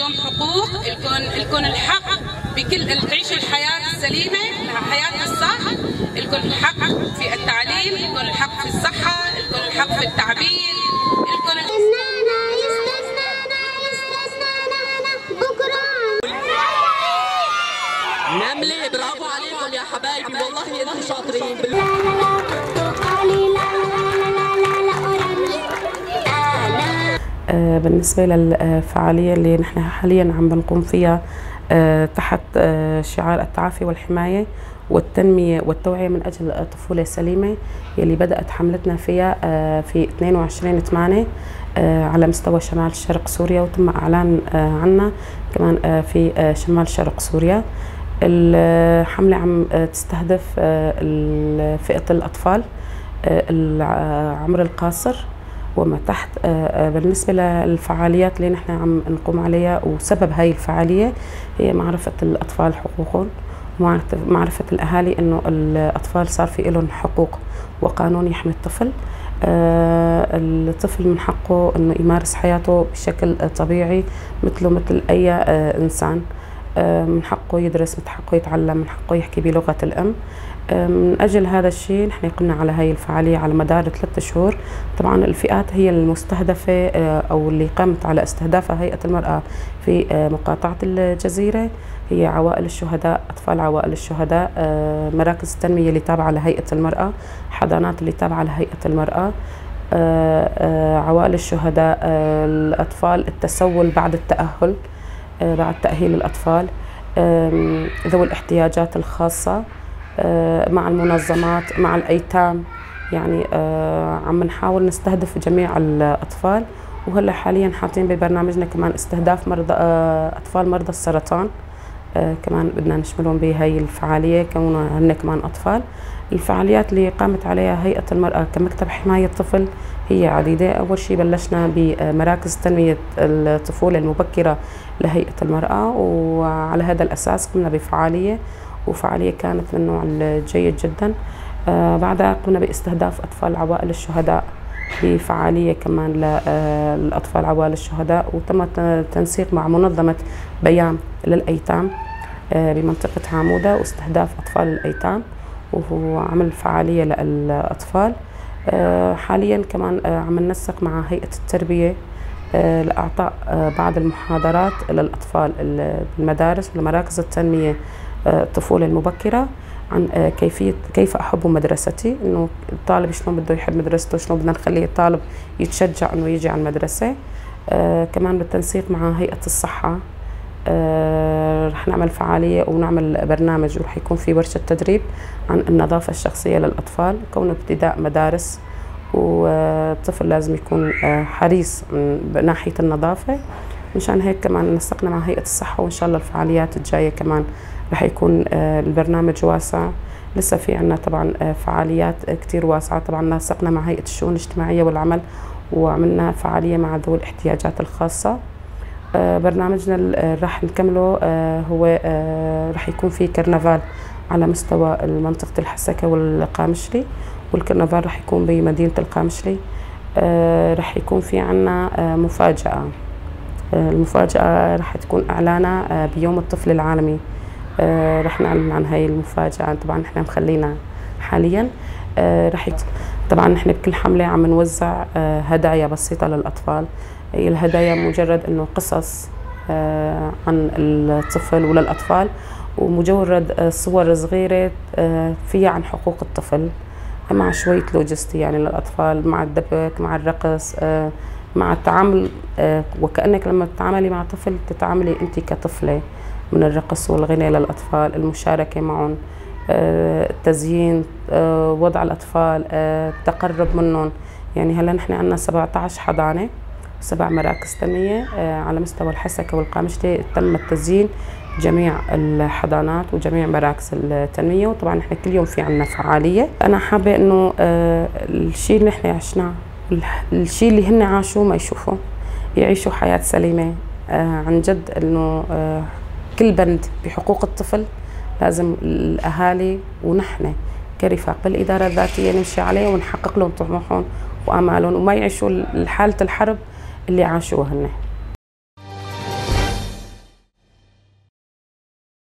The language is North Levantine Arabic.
اليوم حقوق، لكم الحق بكل تعيشوا الحياة السليمة، الحياة الصح، لكم الحق في التعليم، لكم الحق في الصحة، لكم الحق في التعبير، لكم نملة. برافو عليكم يا حبايبي، والله انتم شاطرين. بالنسبة للفعالية اللي نحن حاليا عم بنقوم فيها تحت شعار التعافي والحماية والتنمية والتوعية من أجل طفولة سليمة، يلي بدأت حملتنا فيها في 22/8 على مستوى شمال شرق سوريا، وتم إعلان عنها كمان في شمال شرق سوريا. الحملة عم تستهدف فئة الأطفال العمر القاصر وما تحت. بالنسبة للفعاليات اللي نحن عم نقوم عليها، وسبب هاي الفعالية هي معرفة الأطفال حقوقهم، ومعرفة الأهالي إنه الأطفال صار في لهم حقوق وقانون يحمي الطفل. الطفل من حقه إنه يمارس حياته بشكل طبيعي مثله مثل أي إنسان، من حقه يدرس، من حقه يتعلم، من حقه يحكي بلغة الأم. من أجل هذا الشيء نحن قمنا على هاي الفعالية على مدار 3 شهور. طبعا الفئات هي المستهدفة أو اللي قامت على استهدافها هيئة المرأة في مقاطعة الجزيرة هي عوائل الشهداء، أطفال عوائل الشهداء، مراكز التنمية اللي تابعة لهيئة المرأة، حضانات اللي تابعة لهيئة المرأة، عوائل الشهداء، الأطفال التسول بعد التأهل، بعد تأهيل الأطفال، ذوي الاحتياجات الخاصة، مع المنظمات، مع الأيتام. يعني عم نحاول نستهدف جميع الأطفال. وهلا حاليا حاطين ببرنامجنا كمان استهداف مرضى أطفال مرضى السرطان، كمان بدنا نشملهم بهي الفعالية كونه هن كمان أطفال. الفعاليات اللي قامت عليها هيئة المرأة كمكتب حماية الطفل هي عديدة. أول شيء بلشنا بمراكز تنمية الطفولة المبكرة لهيئة المرأة، وعلى هذا الأساس قمنا بفعالية، وفعالية كانت من النوع الجيد جدا. بعدها قمنا باستهداف أطفال عوائل الشهداء بفعالية كمان للأطفال عوائل الشهداء، وتم التنسيق مع منظمة بيام للأيتام بمنطقة عامودة واستهداف أطفال الأيتام وعمل فعالية للأطفال. حاليا كمان عم ننسق مع هيئة التربية لإعطاء بعض المحاضرات للأطفال بالمدارس والمراكز التنمية الطفولة المبكرة عن كيف أحب مدرستي، إنه الطالب شلون بده يحب مدرسته، شلون بدنا نخلي الطالب يتشجع إنه يجي على المدرسة. كمان بالتنسيق مع هيئة الصحة رح نعمل فعالية ونعمل برنامج، ورح يكون في ورشة تدريب عن النظافة الشخصية للأطفال، كونه ابتداء مدارس والطفل لازم يكون حريص من ناحية النظافة. مشان هيك كمان نسقنا مع هيئة الصحة، وإن شاء الله الفعاليات الجاية كمان رح يكون البرنامج واسع. لسه في عنا طبعا فعاليات كتير واسعة. طبعا نسقنا مع هيئة الشؤون الاجتماعية والعمل وعملنا فعالية مع ذوي الاحتياجات الخاصة. برنامجنا اللي رح نكمله هو رح يكون في كرنفال على مستوى منطقة الحسكة والقامشلي، والكرنفال رح يكون بمدينة القامشلي. رح يكون في عنا مفاجأة، المفاجأة رح تكون إعلانها بيوم الطفل العالمي. رح نعلن عن هاي المفاجأة، طبعا نحن مخلينا حاليا. رح طبعا نحن بكل حملة عم نوزع هدايا بسيطة للأطفال. هي الهدايا مجرد إنه قصص عن الطفل وللأطفال، ومجرد صور صغيرة فيها عن حقوق الطفل، مع شوية لوجستي يعني للأطفال، مع الدبك، مع الرقص، مع التعامل، وكأنك لما تتعاملي مع طفل تتعاملي أنت كطفلة، من الرقص والغنى للأطفال، المشاركة معهم، التزيين، وضع الأطفال، التقرب منهم. يعني هلا نحن عندنا 17 حضانة، 7 مراكز تنمية على مستوى الحسكة والقامشلي. تم التزيين جميع الحضانات وجميع مراكز التنمية، وطبعا نحن كل يوم في عندنا فعالية. أنا حابة إنه الشيء اللي نحن عشناه، الشيء اللي هن عاشوه ما يشوفوه، يعيشوا حياة سليمة. عن جد إنه كل بند بحقوق الطفل لازم الأهالي ونحن كرفاق بالإدارة الذاتية نمشي عليه ونحقق لهم طموحهم وآمالهم، وما يعيشوا حالة الحرب اللي عاشوها هن.